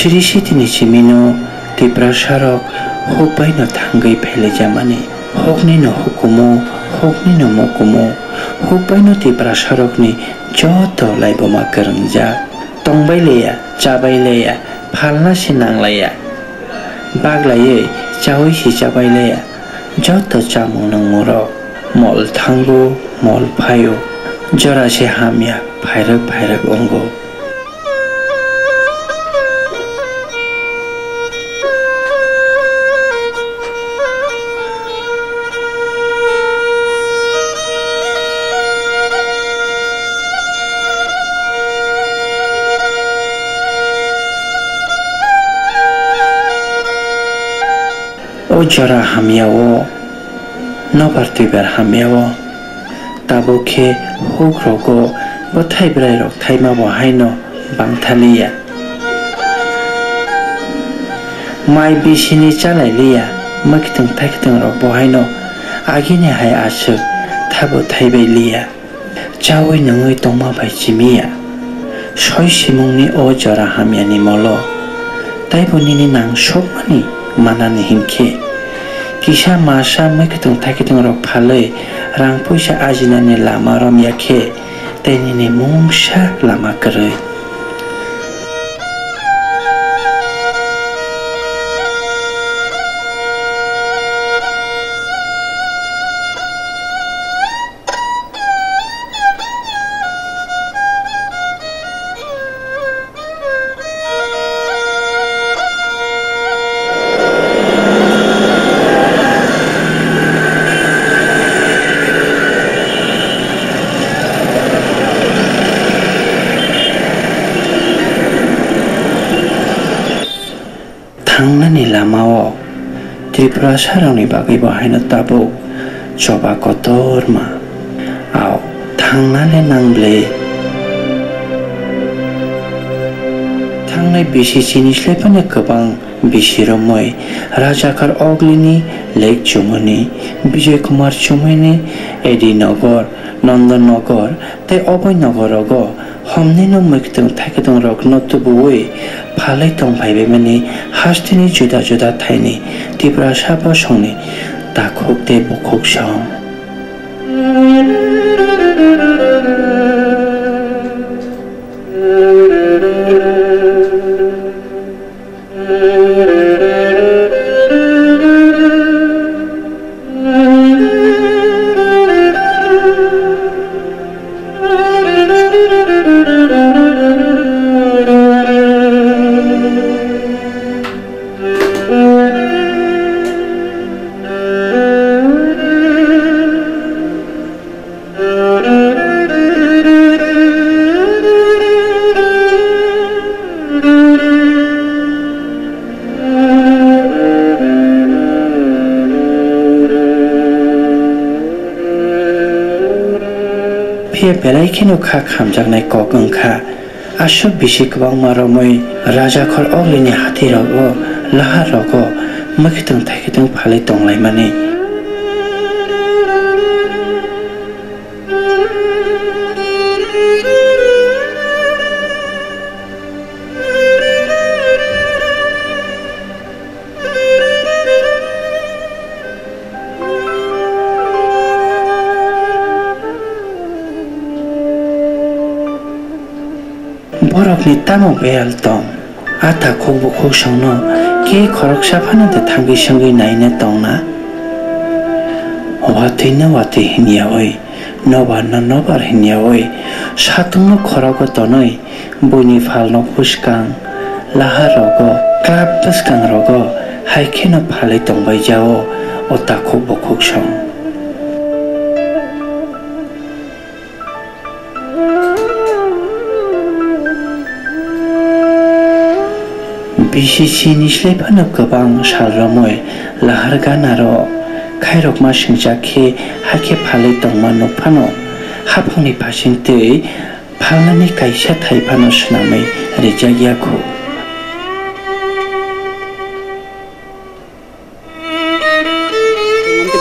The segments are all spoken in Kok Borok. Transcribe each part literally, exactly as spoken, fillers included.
Trisitini simino Tiprasarok hukbaino thangwi phailaijamani. Huknino hukumu, huknino mukumu, hukbaino Tiprasarokni joto laibuma kwrwngjak. Tongbai laiya, chabai laiya, phalna se nang laiya. Baglaiwi chaui se chabai laiya. Joto chamung nungmungrok mol thango, mol phaio. Jora se hamya phairwk phairwk wngo. O jora hamyao, nobar twibar hamyao, tabuk khe huk rogo bwthai bwrai rok thaima bo haino bangthaliya. Mai bisini chalai liya, mwkhwtwng thaikwtwng rok bo haino agini hai aswk thaibo thaibai liya. Chaui nungui tongma bai chimiya. Soi simungni o jora hamyani molo. Taibo nini nangsokmani manani hinkhe, kisa masa mwkhwtwng thaikwtwng rok phalwi rang puisa ajinani lama romya khe, tei nini mungsa lama kwrwi. Thangnani lamao Tripurasarokni bagwi bo haino tabuk choba kotorma. Ao, thangnale nang ble. Thangnai bisi chini slai phano kwbang bisi romwi Rajakhar Oglini lake chumuni, Bijoy Kumar chumuini A D Nagar, Nandan Nagar tei Abhay Nagar rogo Homnino mwkhwtwng thaikwtwng rokno tubuwi phalwi tongphaibaimani hasteni juda juda thaini Tiprasa bosongni takhuk tei bukhuk song. Phiya belai kheno kha khamjaknai kok wng kha. Aswk bisi kwbangma romwi Rajakhor Oglini hatirogo, laharrogo mwkhwtwng thaikwtwng phalwi tonglaimani. Borokni tamo beyal tong? A takhuk bukhuk songno khe khoroksa phano de thangwi swngwi naina tongna? Watwi no watwi hinyawi, nobar no nobar hinyawi, satung no khorogo tonwi, buini phalno bwskang lahar rogo, club bwskang rogo hai kheno phalwi tongbai jao o takhuk bukhuk song. Bisi chini slai phano kwbang sal romwi lahar gana rok khairokma swngjak khe hakhe phalwi tongma nuk phano haphangni phasing twi phalnani kaisa thai phano swnamwi rijak ya khu.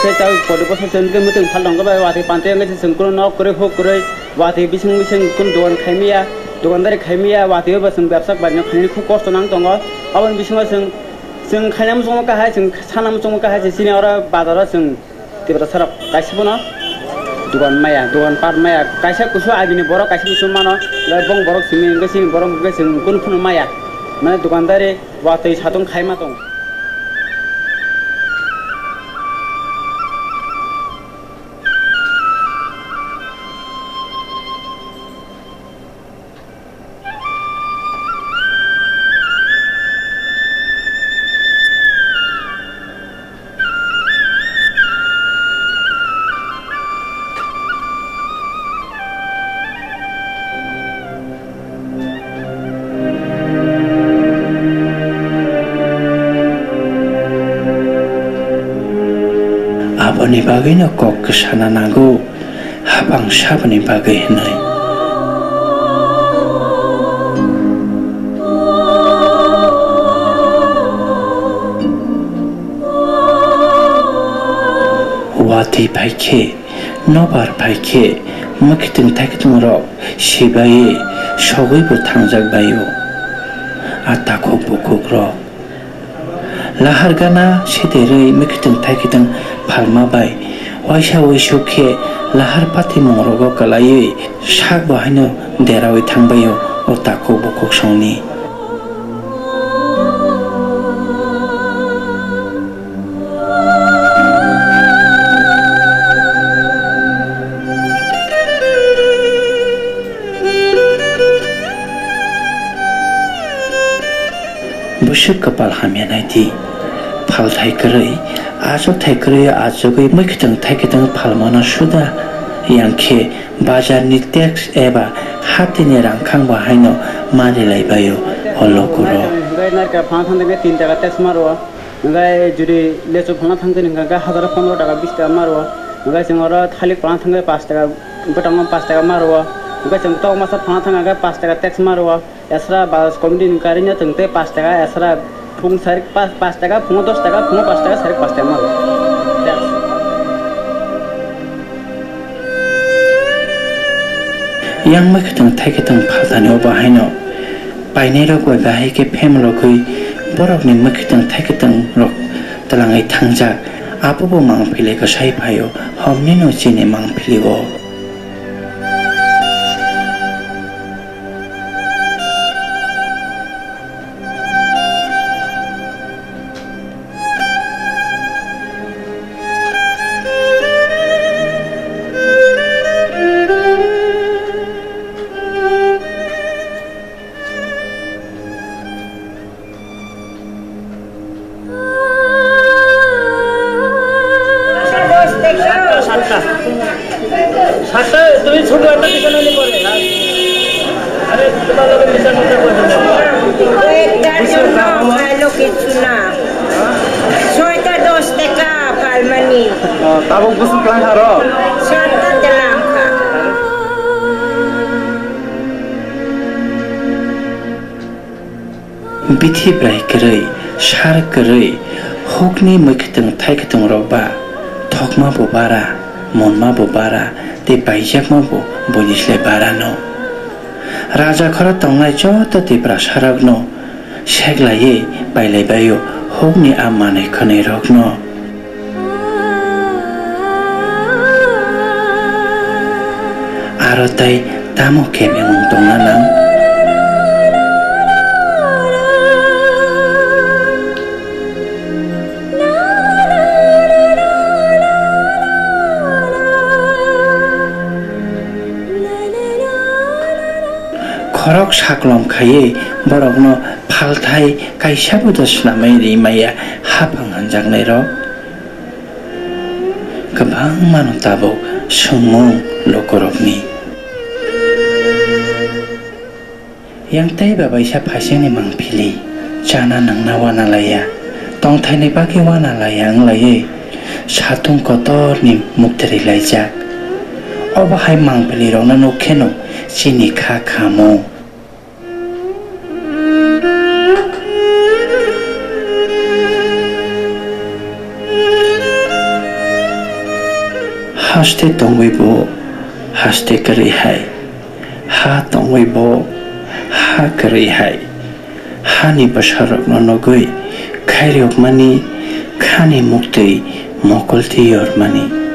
Tei tei photo post chwng tei mwtwng phal rwngkha bai watwi pantai wngkha se chwng kunu nok kwrwi huk kwrwi watwi bising bising kunu dogan khaimaya Dukandari khaimaya watwi bo chwng bebsa bainino khainani khub kosto nang tongo. Aboni bisingo chwng, chwng khaina muchungo kahai, chwng sana muchungo kahai se chini oro bazaro chwng Tiprasa rok kaisa bono dukan maya, dukan par maya, kaisa kusu agini borok kaisa kusu mano, bong borok simi hwnkhe chini borok hwnkhe chwng kunu phano maya, mane dukandari watwi satung khaima tongo. Aboni bagwino kok kwsana nango, hapang saboni bagwi hwnwi. Watwi phai khe, nobar phai khe, mwkhwtwng thaikwtwng rok sibaiwi sogwi bo thangjak bai-o, a takhuk bukhuk rok. Lahar gana sederwi mwkhwtwng thaikwtwng phalma bai waisa waisuk khe lahar patimung rogo kwlaiwi sak bo haino deraui thangbai-o o takhuk bukhuk songni. Bwswk kwpal hamya nai di. Phalthai kwrwi, achukthai kwrwi achugwi mwkhwtwng thaikwtwng phalmano suda yang khe bazarni tax eba hatini rangkhang bo haino mari lai bai-o o lukurok. Hwnkhe narikal phalna thangkhe tin taka tax ma rwo. Hwnkhe judi lechu phalna thangkhe hwnkhe hazaro pondro taka bis taka ma rwo. Hwnkhe chwng oro thalik phalna thangkhe pash taka, bwtangno pash taka ma rwo. Hwnkhe chwng tok masa phalna thangkhe pash taka tax ma rwo. Esra bus committee ni gari no chwng tei pash taka esra phung sarik pash, pash taka phungo dos taka phungo pash taka sarik pash taka ma rwo. Yang mwkhwtwng thaikwtwng phaltani o bahaino painairok bai bahai khe phemlogwi borokni mwkhwtwng thaikwtwng rok twlangwi thangjak. Abobo mangpili kwsai phaio, homnino chini mangpili o. সাতটা, তুমি ছোট একটা পিছনে নিয়ে পড়ে, হ্যাঁ। আরে, তোমার লোকের নিচে নোটটা করে দেবে। কয়েকটার জন্য খাইলো কিছু না। ছয়টা দশ টাকা পালমানি। আহ, tabuk bwswk lang haro? সাতটা দিলাম খা। Bithi bwrai kwrwi, sar kwrwi, hukni mwkhwtwng thaikwtwng rok ba thokma bo bara, monma bo bara, tei paijakma bo buini slai bara no. Raja khoro tongnai joto Tiprasa rok no seklaiwi pailai bai-o hukni a manwi khwnwi rok no. Aro tei tamo kebengmung tongna nang? Khorok saklom khaiwi borokno phalthai kaisabo da swnamwi ri maya haphang hwnjaknairok. Kwbangmano tabuk swngmung lukurokni. Yang tei babaisa phaisingni mangpili, chana nangna wana laiya, tongthaini bagwi wana laiya wnglaiwi satung kotorni muktwrwi laijak. Obo hai mangpilirokno nuk kheno chini kha khamung. Haste tongwi bo haste kwrwi hai, ha tongwi bo Ha kwrwi hai, hani bwsarokno nugwi khairokmani, khani muktwi mokoltwi yormani.